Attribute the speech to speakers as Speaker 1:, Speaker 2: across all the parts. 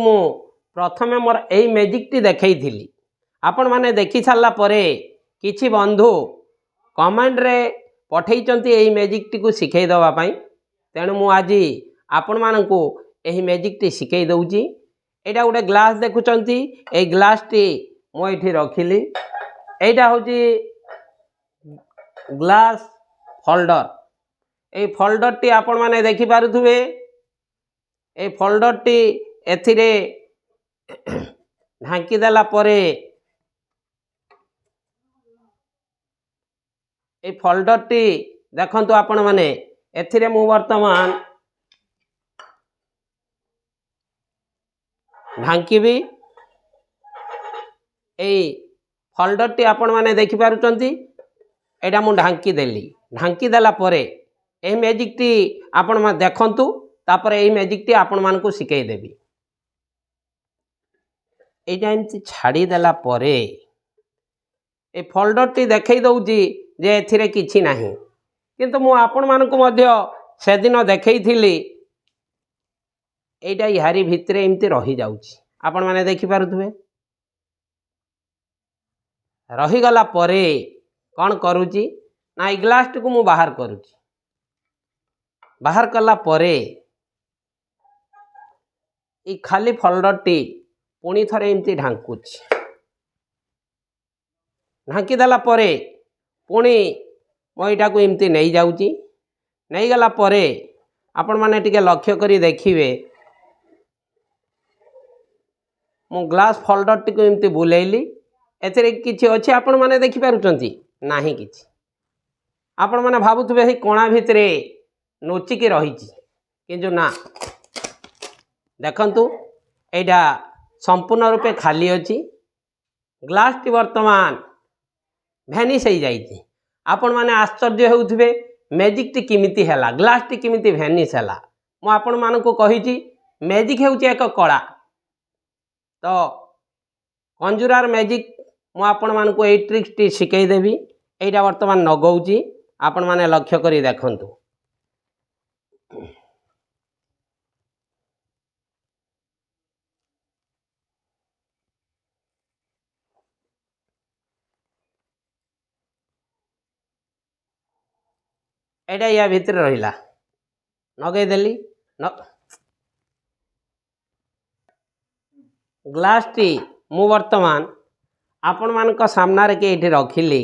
Speaker 1: ମୁଁ ପ୍ରଥମେ ମୋର ଏଇ ମ୍ୟାଜିକ୍ଟି ଦେଖେଇଥିଲି। ଆପଣମାନେ ଦେଖି ସାରିଲା ପରେ କିଛି ବନ୍ଧୁ କମେଣ୍ଟରେ ପଠେଇଛନ୍ତି ଏଇ ମ୍ୟାଜିକ୍ଟିକୁ ଶିଖେଇ ଦେବା ପାଇଁ। ତେଣୁ ମୁଁ ଆଜି ଆପଣମାନଙ୍କୁ ଏହି ମ୍ୟାଜିକ୍ଟି ଶିଖେଇ ଦେଉଛି। ଏଇଟା ଗୋଟେ ଗ୍ଲାସ୍ ଦେଖୁଛନ୍ତି, ଏଇ ଗ୍ଲାସ୍ଟି ମୁଁ ଏଇଠି ରଖିଲି। ଏଇଟା ହେଉଛି ଗ୍ଲାସ୍ ଫୋଲ୍ଡର। ଏଇ ଫୋଲ୍ଡରଟି ଆପଣମାନେ ଦେଖିପାରୁଥିବେ। ଏଇ ଫୋଲ୍ଡରଟି ଏଥିରେ ଢାଙ୍କି ଦେଲା ପରେ, ଏଇ ଫୋଲ୍ଡରଟି ଦେଖନ୍ତୁ ଆପଣମାନେ, ଏଥିରେ ମୁଁ ବର୍ତ୍ତମାନ ଢାଙ୍କିବି। ଏଇ ଫୋଲ୍ଡରଟି ଆପଣମାନେ ଦେଖିପାରୁଛନ୍ତି, ଏଇଟା ମୁଁ ଢାଙ୍କି ଦେଲି। ଢାଙ୍କି ଦେଲା ପରେ ଏହି ମ୍ୟାଜିକ୍ଟି ଆପଣମାନେ ଦେଖନ୍ତୁ, ତାପରେ ଏଇ ମ୍ୟାଜିକ୍ଟି ଆପଣମାନଙ୍କୁ ଶିଖେଇ ଦେବି। ଏଇଟା ଏମିତି ଛାଡ଼ିଦେଲା ପରେ ଏ ଫୋଲ୍ଡରଟି ଦେଖେଇ ଦେଉଛି ଯେ ଏଥିରେ କିଛି ନାହିଁ। କିନ୍ତୁ ମୁଁ ଆପଣମାନଙ୍କୁ ମଧ୍ୟ ସେଦିନ ଦେଖେଇଥିଲି, ଏଇଟା ଏହାରି ଭିତରେ ଏମିତି ରହିଯାଉଛି। ଆପଣମାନେ ଦେଖିପାରୁଥିବେ। ରହିଗଲା ପରେ କ'ଣ କରୁଛି ନା, ଏଇ ଗ୍ଲାସଟିକୁ ମୁଁ ବାହାର କରୁଛି। ବାହାର କଲା ପରେ ଏଇ ଖାଲି ଫୋଲ୍ଡରଟି ପୁଣି ଥରେ ଏମିତି ଢାଙ୍କୁଛି। ଢାଙ୍କି ଦେଲା ପରେ ପୁଣି ମୁଁ ଏଇଟାକୁ ଏମିତି ନେଇଯାଉଛି। ନେଇଗଲା ପରେ ଆପଣମାନେ ଟିକେ ଲକ୍ଷ୍ୟ କରି ଦେଖିବେ, ମୁଁ ଗ୍ଲାସ୍ ଫୋଲ୍ଡରଟିକୁ ଏମିତି ବୁଲେଇଲି। ଏଥିରେ କିଛି ଅଛି? ଆପଣମାନେ ଦେଖିପାରୁଛନ୍ତି, ନାହିଁ କିଛି। ଆପଣମାନେ ଭାବୁଥିବେ ସେଇ କଣା ଭିତରେ ଲୁଚିକି ରହିଛି, କିନ୍ତୁ ନା। ଦେଖନ୍ତୁ, ଏଇଟା ସମ୍ପୂର୍ଣ୍ଣ ରୂପେ ଖାଲି ଅଛି। ଗ୍ଲାସ୍ଟି ବର୍ତ୍ତମାନ ଭ୍ୟାନିସ୍ ହେଇଯାଇଛି। ଆପଣମାନେ ଆଶ୍ଚର୍ଯ୍ୟ ହେଉଥିବେ, ମ୍ୟାଜିକ୍ଟି କେମିତି ହେଲା, ଗ୍ଲାସ୍ଟି କେମିତି ଭ୍ୟାନିସ୍ ହେଲା? ମୁଁ ଆପଣମାନଙ୍କୁ କହିଛି, ମ୍ୟାଜିକ୍ ହେଉଛି ଏକ କଳା। ତ କଞ୍ଜୁରାର ମ୍ୟାଜିକ୍ ମୁଁ ଆପଣମାନଙ୍କୁ ଏଇ ଟ୍ରିକ୍ସଟି ଶିଖେଇ ଦେବି। ଏଇଟା ବର୍ତ୍ତମାନ ନଗଉଛି, ଆପଣମାନେ ଲକ୍ଷ୍ୟ କରି ଦେଖନ୍ତୁ। ଏଇଟା ୟା ଭିତରେ ରହିଲା, ନଗେଇଦେଲି। ଗ୍ଲାସଟି ମୁଁ ବର୍ତ୍ତମାନ ଆପଣମାନଙ୍କ ସାମ୍ନାରେ କି ଏଇଠି ରଖିଲି।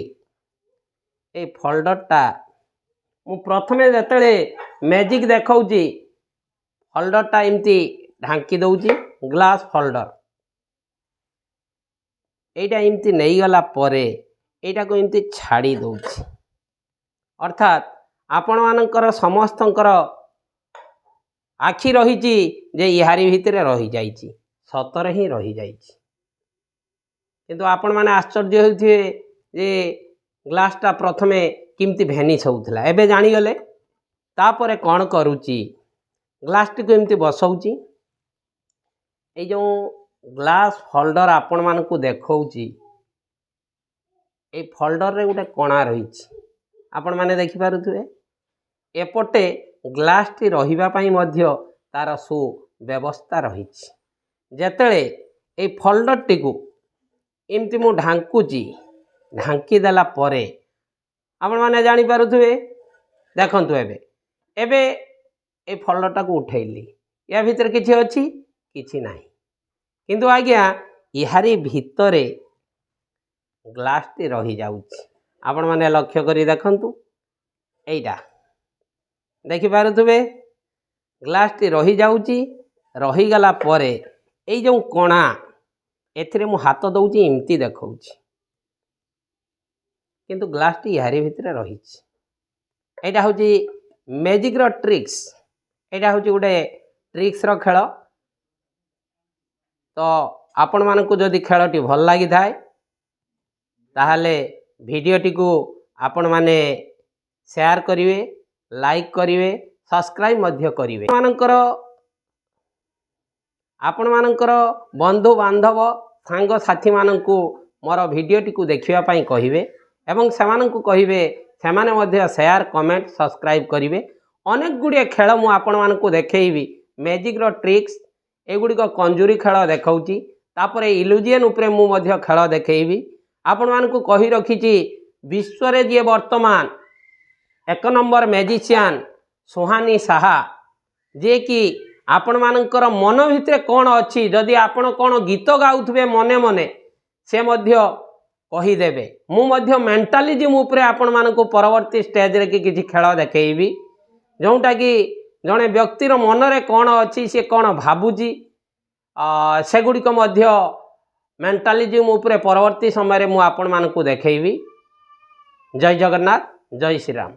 Speaker 1: ଏଇ ଫୋଲ୍ଡରଟା ମୁଁ ପ୍ରଥମେ ଯେତେବେଳେ ମ୍ୟାଜିକ୍ ଦେଖାଉଛି, ଫୋଲ୍ଡରଟା ଏମିତି ଢାଙ୍କି ଦେଉଛି, ଗ୍ଲାସ୍ ଫୋଲ୍ଡର। ଏଇଟା ଏମିତି ନେଇଗଲା ପରେ ଏଇଟାକୁ ଏମିତି ଛାଡ଼ି ଦେଉଛି। ଅର୍ଥାତ୍ ଆପଣମାନଙ୍କର ସମସ୍ତଙ୍କର ଆଖି ରହିଛି ଯେ ଏହାରି ଭିତରେ ରହିଯାଇଛି। ସତରେ ହିଁ ରହିଯାଇଛି। କିନ୍ତୁ ଆପଣମାନେ ଆଶ୍ଚର୍ଯ୍ୟ ହେଉଥିବେ ଯେ ଗ୍ଲାସ୍ଟା ପ୍ରଥମେ କେମିତି ଭ୍ୟାନିସ୍ ହେଉଥିଲା। ଏବେ ଜାଣିଗଲେ। ତାପରେ କ'ଣ କରୁଛି? ଗ୍ଲାସ୍ଟିକୁ ଏମିତି ବସାଉଛି। ଏଇ ଯେଉଁ ଗ୍ଲାସ୍ ଫୋଲ୍ଡର ଆପଣମାନଙ୍କୁ ଦେଖାଉଛି, ଏଇ ଫୋଲ୍ଡରରେ ଗୋଟେ କଣା ରହିଛି, ଆପଣମାନେ ଦେଖିପାରୁଥିବେ। ଏପଟେ ଗ୍ଲାସ୍ଟି ରହିବା ପାଇଁ ମଧ୍ୟ ତାର ସୁବ୍ୟବସ୍ଥା ରହିଛି। ଯେତେବେଳେ ଏଇ ଫୋଲ୍ଡରଟିକୁ ଏମିତି ମୁଁ ଢାଙ୍କୁଛି, ଢାଙ୍କି ଦେଲା ପରେ ଆପଣମାନେ ଜାଣିପାରୁଥିବେ। ଦେଖନ୍ତୁ, ଏବେ ଏଇ ଫୋଲ୍ଡରଟାକୁ ଉଠେଇଲି। ୟା ଭିତରେ କିଛି ଅଛି? କିଛି ନାହିଁ। କିନ୍ତୁ ଆଜ୍ଞା, ଏହାରି ଭିତରେ ଗ୍ଲାସ୍ଟି ରହିଯାଉଛି। ଆପଣମାନେ ଲକ୍ଷ୍ୟ କରି ଦେଖନ୍ତୁ, ଏଇଟା ଦେଖିପାରୁଥିବେ, ଗ୍ଲାସ୍ଟି ରହିଯାଉଛି। ରହିଗଲା ପରେ ଏଇ ଯେଉଁ କଣା, ଏଥିରେ ମୁଁ ହାତ ଦେଉଛି, ଏମିତି ଦେଖାଉଛି, କିନ୍ତୁ ଗ୍ଲାସ୍ଟି ଏହାରି ଭିତରେ ରହିଛି। ଏଇଟା ହେଉଛି ମ୍ୟାଜିକ୍ର ଟ୍ରିକ୍ସ। ଏଇଟା ହେଉଛି ଗୋଟେ ଟ୍ରିକ୍ସର ଖେଳ। ତ ଆପଣମାନଙ୍କୁ ଯଦି ଖେଳଟି ଭଲ ଲାଗିଥାଏ, ତାହେଲେ ଭିଡ଼ିଓଟିକୁ ଆପଣମାନେ ସେୟାର କରିବେ, ଲାଇକ୍ କରିବେ, ସବସ୍କ୍ରାଇବ୍ ମଧ୍ୟ କରିବେ। ଆପଣମାନଙ୍କର ବନ୍ଧୁବାନ୍ଧବ, ସାଙ୍ଗସାଥିମାନଙ୍କୁ ମୋର ଭିଡ଼ିଓଟିକୁ ଦେଖିବା ପାଇଁ କହିବେ ଏବଂ ସେମାନଙ୍କୁ କହିବେ, ସେମାନେ ମଧ୍ୟ ସେୟାର, କମେଣ୍ଟ, ସବସ୍କ୍ରାଇବ୍ କରିବେ। ଅନେକ ଗୁଡ଼ିଏ ଖେଳ ମୁଁ ଆପଣମାନଙ୍କୁ ଦେଖେଇବି, ମ୍ୟାଜିକ୍ର ଟ୍ରିକ୍ସ। ଏଗୁଡ଼ିକ କଞ୍ଜୁରୀ ଖେଳ ଦେଖାଉଛି। ତାପରେ ଇଲୁଜିଅନ୍ ଉପରେ ମୁଁ ମଧ୍ୟ ଖେଳ ଦେଖେଇବି। ଆପଣମାନଙ୍କୁ କହି ରଖିଛି, ବିଶ୍ୱରେ ଯିଏ ବର୍ତ୍ତମାନ ଏକ ନମ୍ବର ମ୍ୟାଜିସିଆନ୍ ସୁହାନି ସାହା, ଯିଏକି ଆପଣମାନଙ୍କର ମନ ଭିତରେ କ'ଣ ଅଛି, ଯଦି ଆପଣ କ'ଣ ଗୀତ ଗାଉଥିବେ ମନେ ମନେ, ସେ ମଧ୍ୟ କହିଦେବେ। ମୁଁ ମଧ୍ୟ ମେଣ୍ଟାଲିଜିମ୍ ଉପରେ ଆପଣମାନଙ୍କୁ ପରବର୍ତ୍ତୀ ଷ୍ଟେଜ୍ରେ କି କିଛି ଖେଳ ଦେଖେଇବି, ଯେଉଁଟାକି ଜଣେ ବ୍ୟକ୍ତିର ମନରେ କ'ଣ ଅଛି, ସେ କ'ଣ ଭାବୁଛି, ସେଗୁଡ଼ିକ ମଧ୍ୟ ମେଣ୍ଟାଲିଜିମ୍ ଉପରେ ପରବର୍ତ୍ତୀ ସମୟରେ ମୁଁ ଆପଣମାନଙ୍କୁ ଦେଖେଇବି। ଜୟ ଜଗନ୍ନାଥ, ଜୟ ଶ୍ରୀରାମ।